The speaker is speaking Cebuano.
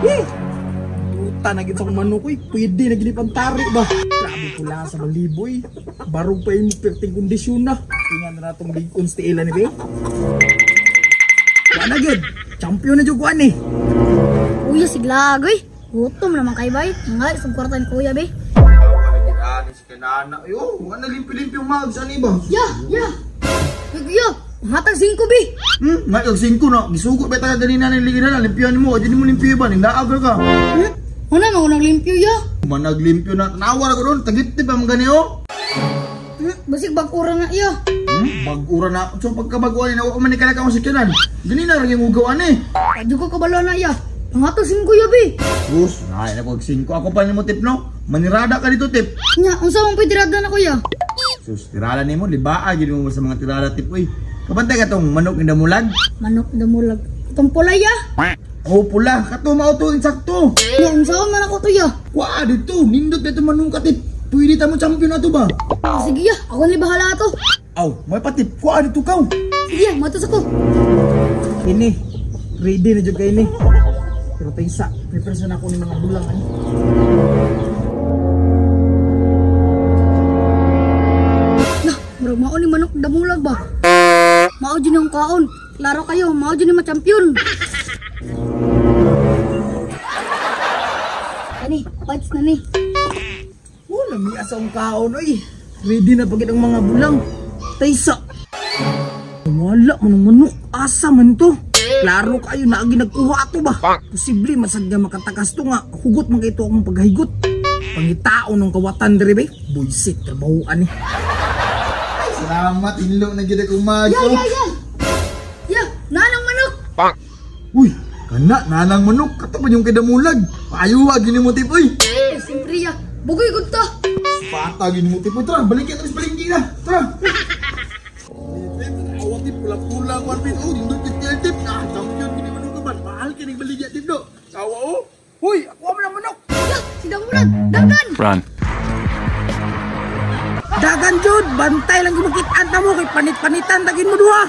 Eh! Puta na gid sa akong manok oy. Pwede na gid pantari ba. Grabe pula sa maliboy. Barog pa imo perting kondisyon na. Tingnan na natong ligon sa tiila ni be. Wa na gid. Champion na jud kuan eh. Kuya, siglagoy. Gutom naman kay bay. Mga isang kwarta ni kuya, be. Ani si kanana. Yo, wala limpi-limpi yung mags ani ba? Ya, ya. Uy, kuya, hatag 5, be. Nga kag 5 na. Gisugot ba ta ganina ning ligid na limpihan mo. Di mo limpiyo ba ning naag ka. Ano man naglimpyo ya? Managlimpyo na. Tanawa ra ko doon. Tagitip ang gani oh. Basig bag-ura na iya. Bag-ura na. So pagkabaguan ni nawa man ni kalaka ang sakyanan. Ganina ra yung ugaw ani. Adyo ko kabalo na iya. Pangatag 5 ya, be. Sus, ay na pag 5. Ako pa nimo tip no. Manirada ka dito tip. Nya, unsa man pwede tirada na kuya? Sus, tirada nimo libaa gid mo sa mga tirada tip oy. Kabantay ka tong manok ni damulag. Manok damulag. Itong pula ya. Oh, pula. Kato mao to insakto. Nya, unsa man ako to ya? Wa dito, nindot dito manung ka tip. Pwede ta mo champion ato ba? Ah, sige ya, ako ni bahala ato. Aw, may patip. Wa dito kaw. Sige ya, matos ako. Ini, ready na jud kay ini. Pero taysa, prepare sa nako ni mga bulang ani. Lah, murag mao ni manok damulag ba? Mao jud ang kaon. Klaro kayo, mao jud ni ma-champion. Kani, bites na ni. Oh, lami asa ang kaon oy. Ready na pagid ang mga bulang. Taysa. Wala man ang manok, asa man to. Klaro kayo na agi nagkuha ato ba? Posible masad nga makatakas to nga hugot man kay to akong paghigot. Pangitao ng kawatan diri be. Buisit trabahoan ni. Ay, salamat inlo na gid akong mago. Ya, ya, ya. Ya, nanang manok. Uy, kana nanang manok kato pa yung kay damulag. Paayo gini mo tip oy. Eh, siyempre ya. Bugoy gud to. Pata gini mo tip oy. Tara, balik ka sa palengke na. Tara. Awak tip pula-pula man pin. Oh, dindot tip tip. Ah, champion gini manok ka man. Mahal kini baligya tip do. Tawa oh. Huy, ako man ang manok. Ya, si damulag. Dagan. Run. Dagan jud, bantay lang gumakitaan ta mo kay panit-panitan tagin mo duha.